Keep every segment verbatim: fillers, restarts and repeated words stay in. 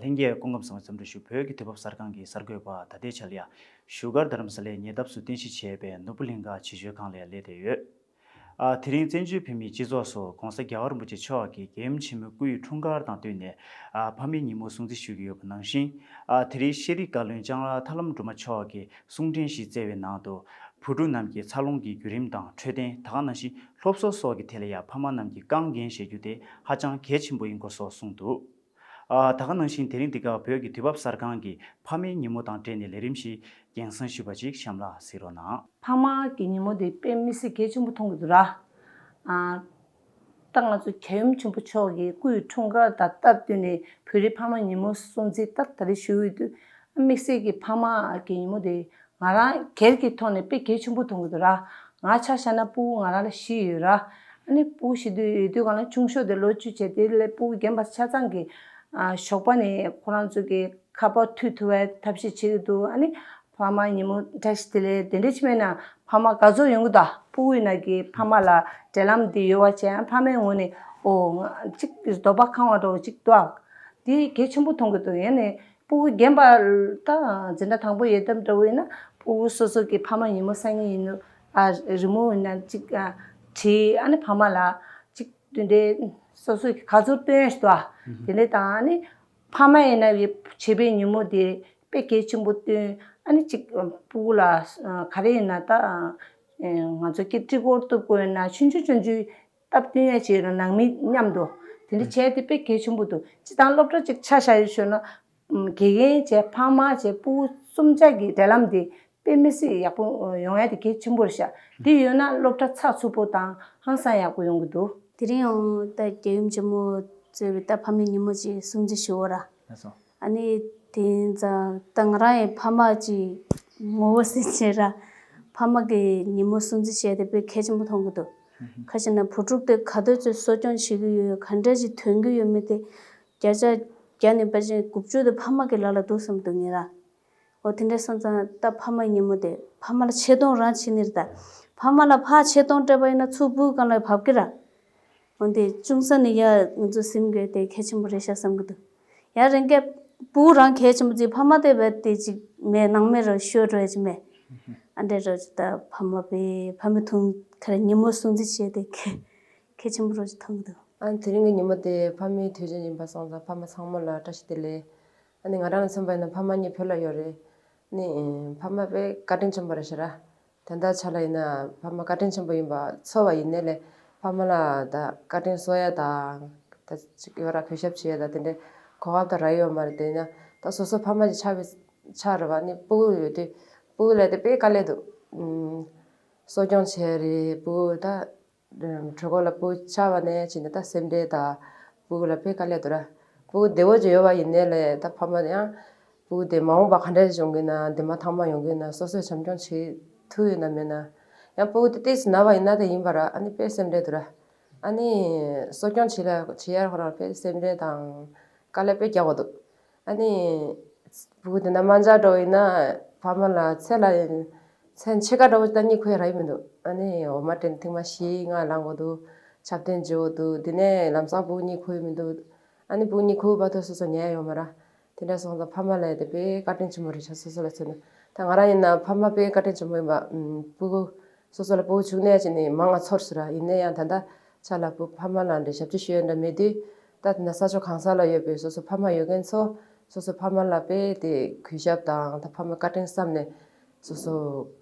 ལྷན་རྒྱས་སྐུ་ཁམས་བཟང་བའི་འཚམས་འདྲི་ཞུ། བོད་ཀྱི་དུས་བབ་གསར་ཁང་གི་གསར་འགོད་པ་ད་ལྟའི་ཆར་ལ་ཡ་བཞུགས་སྒར་རྡ་རམ་ས་ལའི་ཉེ་འདབས་སུ་རྟེན་གཞི་བྱས་པའི་ནོར་བུ་གླིང་ག་བྱེས་སྤྱོད་ཁང་ལ་ཡ་སླེབས་བསྡད་ཡོད། ཨ། དེ་རིང་བཙན་བྱོལ་བོད་མིའི་སྤྱི་ཚོགས་སུ་༸གོང་ས་༸རྒྱལ་བ་རིན་པོ་ཆེ་མཆོག་གི་རྒྱལ་ཡུམ་ཆེན་མོའི་སྐུའི་འཁྲུངས་སྐར་དང་བསྟུན་ནས། ཨ། ཕ་མའི་ཉིན་མོ་སྲུང་བརྩི་ཞུ་གི་ཡོད་པ་ནང་བཞིན། ཨ། དེ་རིང་ཤེས་རིག་བཀའ་བློན་ལྕང་ར་ཐར་ལམ་སྒྲོལ་མ་མཆོག་གིས་གསུང་འཕྲིན་ཞིག་བསྩལ་བའི་ནང་དུ། བུ་ཕྲུག་རྣམས་ཀྱི་འཚར་ལོངས་ཀྱི་བརྒྱུད་རིམ་དང་འཕྲོད་བསྟེན། ད་ག་ནང་བཞིན་སློབ་གསོ་སོགས་ཀྱི་ཐད་ལ་ཡང་ཕ་མ་རྣམས་ཀྱིས་རྐང་འགན་བཞེས་རྒྱུ་དེ་ཧ་ཅང་གལ་ཆེན་པོ་ཡིན་སྐོར་སོགས་གསུངས་འདུག། ཨ། ད་ག་ནང་བཞིན་དེ་རིང་འདི་ག་བོད་ཀྱི་དུས་བབ་གསར་ཁང་གིས་ཕ་མའི་ཉིན་མོ་དང་འབྲེལ་ནས་ལས་རིམ་ཞིག་རྒྱང་སྲིང་ཞུས་པ་ཅིག་གཤམ་ལ་གཟིགས་རོགས་གནང་། ཕ་མ་གི་ཉིན་མོ་དེ་དཔེ་མི་སྲིད་གལ་ཆེན་པོ་མཐོང་གི་འདུག་ར། ཨ། ད་ང་ཚོ་རྒྱལ་ཡུམ་ཆེན་པོ་མཆོག་གི་སྐུའི་འཁྲུངས་སྐར་དང་སྟབས་བསྟུན་ནས་བོད་རིགས་ཕ་མ་ཉིན་མོ་སྲུང་བརྩི་ད་ད་རེས་ཞུ་ཡི་འདུག། དམིགས་བསལ་གྱི་ཕ་མ་གི་ཉིན་མོ་དེ་ང་རང་སྒེར་གྱི་ཐོག་ནས་དཔེ་གལ་ཆེན་པོ་མཐོང་གི་འདུག་ར། ང་ཆ་བཞག་ན་སྤུ་གུ་ང་རང་ལ་བཞི་ཡོད་ར། ཨ་ནི་སྤུ་གུ་བཞི་དུས་ཡོད་དུས་གང་ལ་ཆུང་ཤོས་དེ་ལོ་བཅུ་བྱས་དེ་ལས་སྤུ་གུ་རྒན་པ་ཆ་ཚང་གི། ཨ། ཞོགས་པ་ནས་ཁོ་རང་ཚོ་གི་ཁ་པར་མཐུད་ཐུབ་པའི་ཐབས་ཤེས་བྱེད་ཀྱི་འདུག། ཨ་ནི་ཕ་མ་ཉིན་མོ་བཀྲ་ཤིས་བདེ་ལེགས་དེ་འདྲ་ཅིག་མེད་ན་ཕ་མ་དགའ་ཚོར་ཡོང་གི་འདུག། སྤུ་གུ་ཡིན་ན་གི་ཕ་མ་ལ་འབྲེལ་ལམ་འདི་ཡོད་པ་བྱས། ཨ། ཕ་མའི་ངོས་ནས་འོ་ང་ཅིག་འདོད་པ་ཁེངས་པ་འདྲ་བོ་ཅིག་འདུག། འདི་གལ་ཆེན་པོ་མཐོང་གི་འདུག། ཡིན་ནའི་སྤུ་གུ་རྒན་པ་ད་འཛིན་གྲྭ་དང་པོ་ཡོད་དམ་འདྲ་བོ་ཡིན་ན་སྤུ་གུ་སོ་སོ་གི་ཕ་མ་ཉིན་མོ་སང་ཉིན་ཡིན་ནོ། ཨ། རི་མོ་ཡིན་ན་ཅིག། ཨ། བྲིས། ཨ་ནི་ཕ་མ་ལ་ཅིག་དེ་འདྲའི་སོ་སོ་གི་དགའ་ཚོར་སྟོན་ཡ་ཞིག་འདུག། ཨ། དེ་འདྲའི་དང་ཨ་ནི། ཕ་མ་ཡིན་ན་ཡི་བྱེད་པའི་ཉིན་མོ་དེ་དཔེ་གལ་ཆེན་པོ་སྟོན། ཨ་ནི་ཅིག་སྤུ་གུ་ལ་ག་རེ་ཡིན་ན་ད་ང་ཚོ་སྐྱིད་སྤྲི་གོར་གཏུབ་དགོས་ཡིན་ན་ཆུང་ཆུང་ཆུང་ཆུང་སྟབས་བསྟུན་ཡ་བྱས་ཡོད་ན་ནང་མི་མཉམ་དུ་དེ་འདྲ་བྱས་ཏེ་དཔེ་གལ་ཆེན་པོ་འདུག། སྤྱི་བཏང་སློབ་གྲྭ་ཅིག་ཆ་བཞག་ཡོད་ཞུ་ན་དགེ་རྒན་བྱས་ཕ་མ་བྱས་སྤུ་གུ་གསུམ་ཆ་གི་འབྲེལ་ལམ་དེ་དཔེ་མི་སྲིད་ཡག་པོ་ཡོང་ཡ་དེ་གལ་ཆེན་པོ་རེད་ཤག། དེ་ཡོད་ན་སློབ་གྲྭ་ཚགས་ཚུད་པོ་དང་ཧང་སང་ཡག་པོ་ཡོང་གི་འདུག། དེ་རིང་ཡང་ད་རྒྱལ་ཡུམ་ཆེན་མོ་གཙོས་པའི་ད་ཕ་མའི་ཉིན་མོ་ཅིག་སྲུང་བརྩི་ཞུ་བ་ར། ལགས་སོ། ཨ་ནི་དེ་ཡིན་ཙང་ད་ང་རང་ཡི་ཕ་མ་ཅིག་ངོ་བོ་ཟིན་བྱས་ར། ཕ་མ་གི་ཉིན་མོ་སྲུང་བརྩི་བྱས་ཏེ་དཔེ་གལ་ཆེན་པོ་མཐོང་གི་འདུག། ཁ་ཅིག་ན་བུ་ཕྲུག་དེ་ག་དུས་ཚོད་གསོ་སྐྱོང་བྱེད་ཀྱི་ཡོད། ག་འདྲ་ཅིག་ཐོན་གྱི་ཡོད་མེད་དེ་བརྒྱ་ཆ་བརྒྱ་ནས་ཕལ་ཆེར་དགུ་བཅུ་དེ་ཕ་མ་གི་ལག་ལ་འདུག་བསམ་འདུག་ངེད་ར། འོ་དེ་འདྲ་སོང་ཙང་ད་ཕ་མའི་ཉིན་མོ་དེ་ཕ་མ་ལ་ཆེ་མཐོང་རང་བྱེད་ནི་རེད་ད། ཕ་མ་ལ་ཕར་ཆེ་མཐོང་སྤྲད་པ་ཡིན་ན་ཚུར་སྤུ་གུ་སྒང་ལ་བབས་ཀྱི་ར། འོན་ཏེ་ཅུང་ཟད་ནས་ཡ་ང་ཚོ་སེམས་འགུལ་དེ་གལ་ཆེན་པོ་རེད་ཤག་བསམ་གྱི་འདུག། ཡ་རེད་ཀྱི་སྤུ་གུ་རང་གལ་ཆེན་པོ་ཅིག་ཕ་མ་དེ་བས་དེ་ཅིག་མེད་ནང་མེད་ར་ཤོར་འགྲོ་ཡ་ཅིག་མེད། ཨ་འདྲས་ར་ཅིག་ད་ཕ་མ་བས་ཕ་མའི་ཐུགས་ཁར་ཉིན་མོ་སྲུང་བརྩི་བྱས་ཏེ་གལ་གལ་ཆེན་པོ་ར་ཅིག་མཐོང་གི་འདུག། ཨ། དེ་རིང་གི་ཉིན་མོ་དེ་ཕ་མའི་དུས་ཆེན་ཡིན་པ་སོང་ཙང་ཕ་མ་ཚང་མ་ལ་བཀྲ་ཤིས་བདེ་ལེགས། ཨ་ནི་ང་རང་ལ་མཚོན་པ་ཡིན་ན་ཕ་མ་གཉིས་བོད་ལ་ཡོད་རེད། ནི་ཕ་མ་དཔེ་བཀའ་དྲིན་ཆེན་པོ་རེད་ཤག་ར། ད་ལྟའི་ཆ་ལ་ཡིན་ན་ཕ་མ་བཀའ་དྲིན་ཆེན་པོ་ཡིན་པ་ཚོར་བ་ཡིན་ནའི་ལས་ཕ་མ་ལ་ད་བཀའ་དྲིན་གསོ་ཡ་དང་ད་ཅིག་ཡོད་ར་གུས་ཞབས་བྱེད་ཡ་ད་དེ་འདྲའི་གོ་སྐབས་ད་རག་ཡོད་མ་རེད། དེ་ཡིན་ན་ད་སོ་སོ་ཕ་མ་ཅིག་ཆགས་པའི་ཆ་རེད་བ། ནི་སྤུ་གུ་ཡོད་དུས་སྤུ་གུ་ལ་དེ་དཔེ་དཀའ་ལས་འདུག། ཨུམ། གསོ་སྐྱོང་བྱས་རེད། སྤུ་གུ་ད། གྲོད་ཁོག་ལ་སྤུ་གུ་ཆགས་པ་ནས་བྱས་ནས་ད་སེམས་ཁྲལ་དང་སྤུ་གུ་ལ་དཔེ་དཀའ་ལས་འདུག་ར། སྤུ་གུ་བདེ་བོ་ཅིག་ཡོད་པ་ཡིན་ནའི་ལས་ད་ཕ་མ་ཡང་སྤུ་གུ་དེ་མ་འོངས་པ་ག་འདྲ་ཞིག་འབྱུང་གི་ན་འདི་མ་ཐང་མ་ཡོང་གི་ན་སོ་སོས་བྱམས་སྐྱོང་བྱེད་ཐུབ་ཡོད་ན་མེད་ན། ཡང་སྤུ་གུ་དེ་ཏོག་ཙམ་ན་བ་ཡིན་ན་དེ་ཡིན་པ་ར། ཨ་ནི་དཔེ་སེམས་ཁྲལ་འདུག་ར། ཨ་ནི་གསོ་སྐྱོང་བྱེད་ལ་བྱེད་ཡ་ཁོ་རང་དཔེ་སེམས་ཁྲལ་དང་དཀའ་ལས་དཔེ་རྒྱག་དགོས་འདུག། ཨ་ནི། སྤུ་གུ་དེ་འདྲ་དམར་འབྱར་འགྲོ་ཡིན་ན་ཕ་མ་ལ་ཚེ་ལ་ཚེ་ཕྱེད་ཀ་འགྲོ་བ་ད་གཉིད་ཁུག་ཡ་རག་གི་མི་འདུག། ཨ་ནི་འོ་མ་དྲན་ཐེངས་མ་བཞི་ལྔ་ལངས་དགོས་འདུག། ཆབ་གདན་འཇལ་དགོས་འདུག། དེ་ནས་ལམ་སང་སྤུ་གུ་གཉིད་ཁུག་ཡ་མི་འདུག། ཨ་ནི་སྤུ་གུ་གཉིད་ཁུག་བར་དུ་སོ་སོ་ཉལ་ཡོང་མ་ར། དེ་འདྲ་སོང་ཙང་ཕ་མ་ལ་དེ་དཔེ་བཀའ་དྲིན་ཆེན་པོ་རེད་ཤག། སོ་སོ་ལ་མཚོན་ན་ད་ང་རང་ཡིན་ན་ཕ་མ་དཔེ་བཀའ་དྲིན་ཆེན་པོ་ཡིན་པ། ཨུམ། སྤུ་གུ། སོ་སོ་ལ་སྤུ་གུ་བྱུང་ནས་ཅི་ནས་མང་ང་ཚོར་ཟེར་ར། ཡིན་ན་ཡང་ད་ལྟ་ཆ་ལ་སྤུ་ཕ་མ་ལ་འདྲ་ཞབས་ཕྱི་ཞུ་ཡ་འདྲ་མེད་དུས། ད་དེ་ན་ས་ཕྱོགས་གང་ས་ལ་ཡོད་པའི་སོ་སོ་ཕ་མ་ཡོད་མཁན་ཚོ་སོ་སོ་ཕ་མ་ལ་དཔེ་དེ་གུས་ཞབས་དང་ད་ཕ་མའི་བཀའ་དྲིན་བསམ་ནས་སོ་སོ་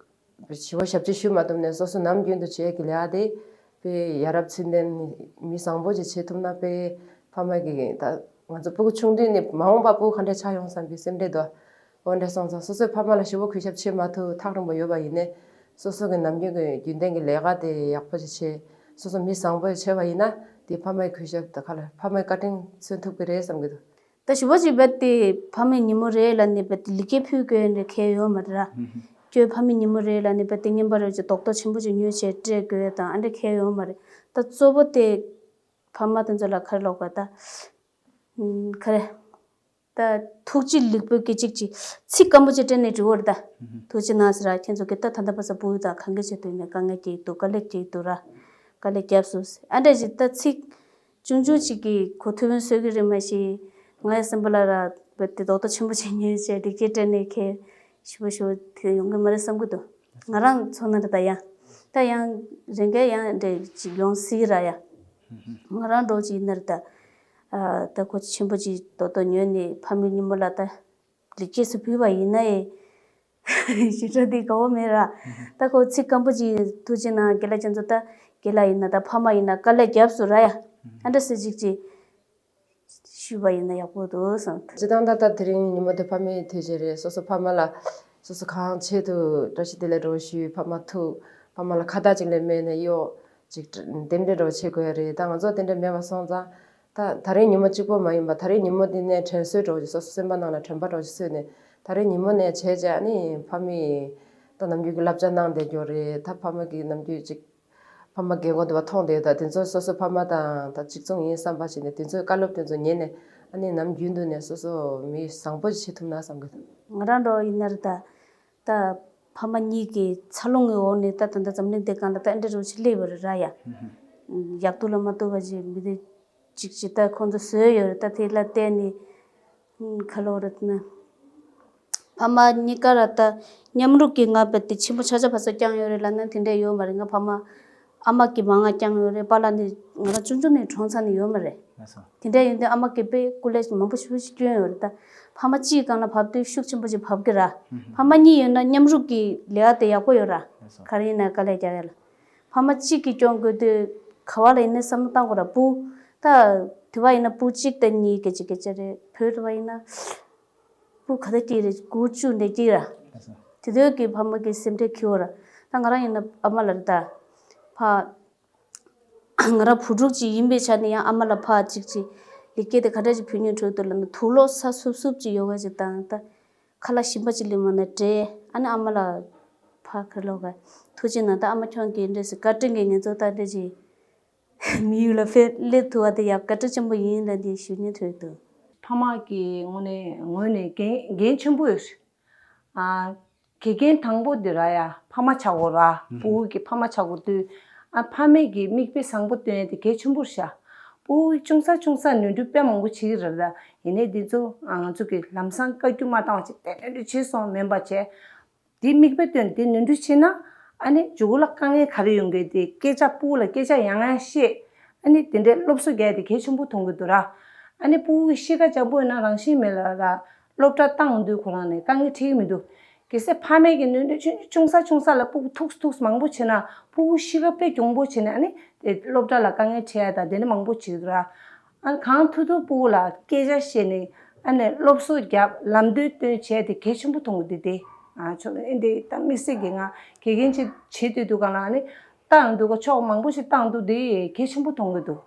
ཞི་བ་ཞབས་ཕྱི་ཞུ་མ་ཐུབ་ནས་སོ་སོ་ནམ་རྒྱུན་དུ་བྱེད་ཀྱི་ལས་དེ་དཔེ་ཡ་རབས་ཚུལ་ལྡན་མི་བཟང་པོ་ཅིག་བྱེད་ཐུབ་ན་དཔེ་ཕ་མ་གི་ད་ང་ཚོ་སྤུ་གུ་ཆུང་དུས་ནས་མ་འོངས་པ་སྤུ་གུ་ག་འདྲ་ཆགས་ཡོང་བསམ་པའི་སེམས་ཁྲལ་འདུག། འོ་འདྲ་སོང་ཙང་སོ་སོའི་ཕ་མ་ལ་ཞེ་པོ་གུས་ཞབས་བྱེད་མ་ཐུབ་ཐག་རིང་པོ་ཡོད་པ་ཡིན་ནའི་སོ་སོ་གི་ནམ་རྒྱུན་གྱི་རྒྱུན་ལྡན་གྱི་ལས་ཀ་དེ་ཡག་པོ་ཞིག་བྱེད། སོ་སོ་མི་བཟང་པོ་ཞིག་བྱས་པ་ཡིན་ན་དེ་ཕ་མའི་གུས་ཞབས་དང་ཁ་ལ་ཕ་མའི་བཀའ་དྲིན་མཚོན་ཐུབ་ཀྱི་རེད་བསམ་གྱི་འདུག། ད་ཞེ་པོ་ཅིག་རྦད་དེ་ཕ་མའི་ཉིན་མོ་རེད་ལབ་ནས་རྦད་དེ་ལེགས་སྐྱེས་ཕུལ་དགོས་འདྲ་གང་ཡང་ཡོད་མ་རེད་ར། ཁྱོད་ཕ་མའི་ཉིན་མོ་རེད་ལབ་ནས་རྦད་དེ་རྔན་པ་རེད་ཅིག་རྡོག་རྡོག་ཆེན་པོ་ཅིག་ཉོས་བྱས་སྤྲད་དགོས་དང་ཨ་འདྲ་གང་ཡང་ཡོད་མ་རེད། ད་གཙོ་བོ་དེ་ཕ་མ་དེ་ཚོ་ལ་ག་རེ་ལབ་དགོས་ད། ཨུམ། ག་རེ། ད་ཐུགས་རྗེ་ལེགས་འབུལ་གྱི་ཅིག་ཅིག་ཚིག་སྐམ་པོ་ཅིག་སྤྲད་ནས་འགྲོ་བར་ད། ཐུགས་རྗེ་གནང་ཟེར་ར། ཁྱེད་ཚོ་གི་ད་ད་ལྟ་བར་སྤུ་གུ་དང་གང་ག་བྱེད་དུས་ནས་དཀའ་ངལ་སྐྱེལ་འདུག། དཀའ་ལས་སྐྱེལ་འདུག་ར། དཀའ་ལས་བརྒྱབ་སོང་ཟེར། ཨ་འདྲ་ཞིག་ད་ཚིག་ཆུང་ཆུང་ཅིག་གིས་གོ་ཐུབ་ཡོང་སྲོལ་གྱི་རེད་མ་གཞི། ང་ཡི་སེམས་པ་ལ་ར་ བོད་དེ་རྡོག་རྡོག་ཆེན་པོ་ཅིག་ཉོས་བྱས་ལེགས་སྐྱེས་སྤྲད་ནས་ཁྱེད་ཞུ་བ་ཞུ་བ་དེ་ཡོང་གི་མ་རེད་བསམ་གི་འདུག་ང་རང་ཚོ་ན་རེད་ད་ཡ། ད་ཡང་རེ་འགའ་ཡང་འདྲ་ཅིག་ཡོང་སྲིད་ར་ཡ། ང་རང་འགྲོ་ཅིག་ཡིན་ན་རེད་ད། ཨ་ད་ཁོ་ཆེན་པོ་ཅིག་རྡོག་རྡོག་ཉོས་ནས་ཕ་མའི་ཉིན་མོ་ལ་ད་ལེགས་སྐྱེས་སུ་ཕུལ་བ་ཡིན་ན་ཨེ། ཞེ་དྲག་དེ་དགའ་བོ་མེད་ར། ད་ཁོ་ཚིག་སྐམ་པོ་ཅིག་ཐུགས་རྗེ་གནང་རྒན་ལགས་ཁྱེད་ཚོ་ད་རྒན་ལགས་ཡིན་ན་ད་ཕ་མ་ཡིན་ན་དཀའ་ལས་བརྒྱབ་སོང་ར་ཡ། ཨ་འདྲ་སེ་ཅིག་ཅིག་ཞུས་པ་ཡིན་ན་ཡག་པོ་འདུག་བསམ། སྤྱིར་བཏང་ད་ལྟ་དེ་རིང་ཉིན་མོ་དེ་ཕ་མའི་དུས་ཆེན་རེད། སོ་སོ་ཕ་མ་ལ་སོ་སོ་གང་བྱེད་ཐུབ་བཀྲ་ཤིས་བདེ་ལེགས་འདྲ་བོ་ཞུས། ཕ་མ་ཐུག་ཕ་མ་ལ་ཁ་བཏགས་ཅིག་ལས་མེད་ན་གཡོག་ཅིག་རྟེན་འབྲེལ་འདྲ་བོ་བྱེད་དགོས་ཡ་རེད། ད་ང་ཚོ་དེ་འདྲ་མེད་པ་སོང་ཙང་ད་ད་རེས་ཉིན་མོ་གཅིག་པོ་མ་ཡིན་པ་ད་རེས་ཉིན་མོ་དེ་ནས་དྲན་གསོ་འདྲ་བོ་ཞིག་སོ་སོ་སེམས་པ་ནང་ལ་དྲན་པ་འདྲ་བོ་ཞིག་གསོས་ནས་ད་རེས་ཉིན་མོ་ནས་བྱས་རྗེས་ཨ་ནི་ཕ་མའི་ད་ནམ་རྒྱུན་གྱི་བསླབ་བྱ་གནང་བསྡད་རྒྱུ་རེད། ད་ཕ་མ་གི་ནམ་རྒྱུན་ཅིག་ཕ་མ་རྒན་གོག་དེ་བ་མཐོང་བསྡད་ཡོད། ད་དེ་ཚོ་སོ་སོ་ཕ་མ་དང་ད་གཅིག་མཚུངས་ཡིན་བསམ་པ་བྱས་ནས་དེ་ཚོའི་བཀའ་སློབ་དེ་ཚོ་ཉན་ནས་ཨ་ནི་ནམ་རྒྱུན་དུ་ནས་སོ་སོ་མི་བཟང་པོ་ཞིག་བྱེད་ཐུབ་ན་བསམ་གི་འདུག་ང་རང་འདྲ་བོ་ཡིན་ན་རེད་ད། ད་ཕ་མ་གཉིས་ཀྱི་འཚར་ལོངས་ཀྱི་འོག་ནས་ད་ད་ལྟ་འཛམ་གླིང་འདི་སྒང་ལ་ད་ཨེ་འདྲ་རུ་ཞིག་སླེབས་པ་རེད་ར་ཡ། ཡག་སྡུག་ལ་མ་ལྟོས་པ་ཅིག་མི་དེ་ཅིག་ཅིག་ད་ཁོང་ཚོ་བཟོས་ཡོད་རེད། ད་དེ་ལ་བརྟེན་ནས་ཁ་ལོ་རེད་ན། ཕ་མ་གཉིས་ཀ་ར་ད་མཉམ་རུབ་ཀྱིས་ང་བས་དེ་ཆེན་པོ་ཆགས་ཆགས་ཕ་ཚོ་བསྐྱངས་ཡོད་རེད་ལབ་ན་དེ་འདྲ་ཡོད་མ་རེད། ང་ཕ་མ་ཨ་མ་གིས་མ་ང་བསྐྱངས་ཡོད་རེད། པཱ་ལགས་ནི་ང་རང་ཆུང་ཆུང་ནས་གྲོངས་ཚར་ནས་ཡོད་མ་རེད། ལགས་སོ། དེ་འདྲ་ཡིན་དུས་ཨ་མ་གིས་དཔེ་སྐུ་ལས་མང་པོ་ཞེ་པོ་ཅིག་བསྐྱོན་ཡོད་རེད། ད་ཕ་མ་གཅིག་སྒང་ལ་བབས་དུས་ཤུགས་ཆེན་པོ་ཅིག་བབས་ཀྱི་ར། ཕ་མ་གཉིས་ཡོད་ན་མཉམ་རུབ་ཀྱི་ལས་ཀ་དེ་ཡག་པོ་ཡོད་ར། ལགས་སོ། ག་རེ་ཡིན་ན་དཀའ་ལས་རྒྱག་ཡ་ལ། ཕ་མ་གཅིག་གིས་སྐྱོང་དགོས་དུས་ག་བ་ལ་ཡིན་ན་བསམ་བློ་བཏང་དགོས་ར། སྤུ་ད་དེ་བ་ཡིན་ན་སྤུ་གཅིག་དང་གཉིས་སྐད་ཅིག་སྐད་ཆ་རེད། བོད་དེ་བ་ཡིན་ན་སྤུ་ག་ད་གཅིག་རེད། དགུ་བཅུ་འདྲ་གཅིག་ར། དེ་དུས་ཀྱི་ཕ་མ་གི་སེམས་ཁྲལ་ཁྱེར་བ་ར། ད་ང་རང་ཡིན་ན་ཨ་མ་ལ་རེད་ད། ཕ་ང་རང་བུ་ཕྲུག་ཅིག་ཡིན་པའི་ཆ་ནས་ཡང་ཨ་མ་ལ་ཕ་གཅིག་ཅིག་ལེགས་སྐྱེས་དེ་ག་འདྲ་ཅིག་ཕུལ་སྙིང་འདོད་འདུག་ལབ་ན་དུག་ལོག་ས་སུབ་སུབ་ཅིག་ཡོད་ག་ཅིག་དང་ད། ཁ་ལག་ཞིམ་པ་ཅིག་ལེན་མ་ན་སྤྲད། ཨ་ནི་ཨ་མ་ལ་ཕར་ཁ་ལོག་ག་ཐུགས་རྗེ་གནང་། ད་ཨ་མ་ཁྱོད་ཀྱིས་འདྲ་ཟེར་བཀའ་དྲིན་གྱིས་ངེད་ཚོ་ད་འདྲ་ཅིག་མི་ཡུལ་ལ་ཕེབས་སླེབས་ཐུབ་པ་དེ་ཡང་བཀའ་དྲིན་ཆེན་པོ་ཡིན་ལབ་འདི་ཞུ་སྙིང་འདོད་འདུག་ཕ་མ་གི་ངོས་ནས་ངོས་ནས་འགན་འགན་ཆེན་པོ་ཡོད། ཨ་དགེ་རྒན་དང་པོ་འདི་ར་ཡ་ཕ་མ་ཆགས་དགོས་ར། ཕྲུ་གུ་གི་ཕ་མ་ཆགས་དགོས་དུས་ཨ་ཕ་མས་ཀྱི་མིག་དཔེ་བཟང་པོ་སྟོན་ཡ་དེ་གལ་ཆེན་པོ་རེད་ཤག་ཕྲུ་གུ་ཅུང་ཟད་ཅུང་ཟད་ནོར་འཁྲུལ་དཔེ་མང་པོ་བྱེད་ཀྱི་རེད་ལ། ཡིན་ནའི་འདི་ཚོ་ང་ཚོ་གི་ལམ་སང་བཀའ་བཀྱོན་མ་བཏང་བ་བྱས་ཏེ་ནོར་འཁྲུལ་བྱས་སོང་མིན་པ་བྱས། དེ་མིག་དཔེ་སྟོན་དེ་ནོར་འཁྲུལ་བྱས་ན་ཨ་ནི་མཇུག་ལ་དཀའ་ངལ་ག་རེ་ཡོང་གི་དེ་སྐད་ཆ་ཕྲུ་གུ་ལ་སྐད་ཆ་ཡང་ཡང་བཤད། ཨ་ནི་དེ་འདྲའི་སློབ་གསོ་རྒྱག་ཡ་དེ་གལ་ཆེན་པོ་མཐོང་གི་འདུག་ར། ཨ་ནི་ཕྲུ་གུ་གི་གཤིས་ཀ་འཇམ་པོ་ཡོད་ན་རང་བཞིན་མེད་ལ་ར། སློབ་གྲྭ་བཏང་དུས་ཁོ་རང་ནས་དཀའ་ངལ་འཕྲད་ཀྱི་མི་འདུག་གལ་སྲིད་ཕ་མས་ཀྱི་ནོར་འཁྲུལ་ཅུང་ཟད་ཅུང་ཟད་ལ་ཕྲུ་གུ་ཐུགས་ཐུགས་མང་པོ་བྱས་ན་ཕྲུ་གུ་གཤིས་ཀ་དཔེ་གྱོང་པོ་བྱས་ནས་ཨ་ནི་དེ་སློབ་གྲྭ་ལ་དཀའ་ངལ་འཕྲད་ཡ་དང་དེ་འདྲ་མང་པོ་བྱེད་ཀྱི་འདུག་ར། ཨ་ནི་གང་ཐུབ་ཐུབ་ཕྲུ་གུ་ལ་སྐད་ཆ་བཤད་ནས་ཨ་ནི་སློབ་གསོ་རྒྱབ་ལམ་སྟོན་སྟོན་བྱས་དེ་གལ་ཆེན་པོ་མཐོང་གི་འདུག་དེ་ཨ་ཆོག་ཨེ་འདི་ད་དམིགས་བསལ་གྱི་ང་དགེ་རྒན་ཅིག་བྱེད་འདོད་འདུག་ག་ལ་ཨ་ནི་བཏང་འདུག་ག་ཕྱོགས་མང་པོ་ཞིག་བཏང་འདུག་དེ་གལ་ཆེན་པོ་མཐོང་གི་འདུག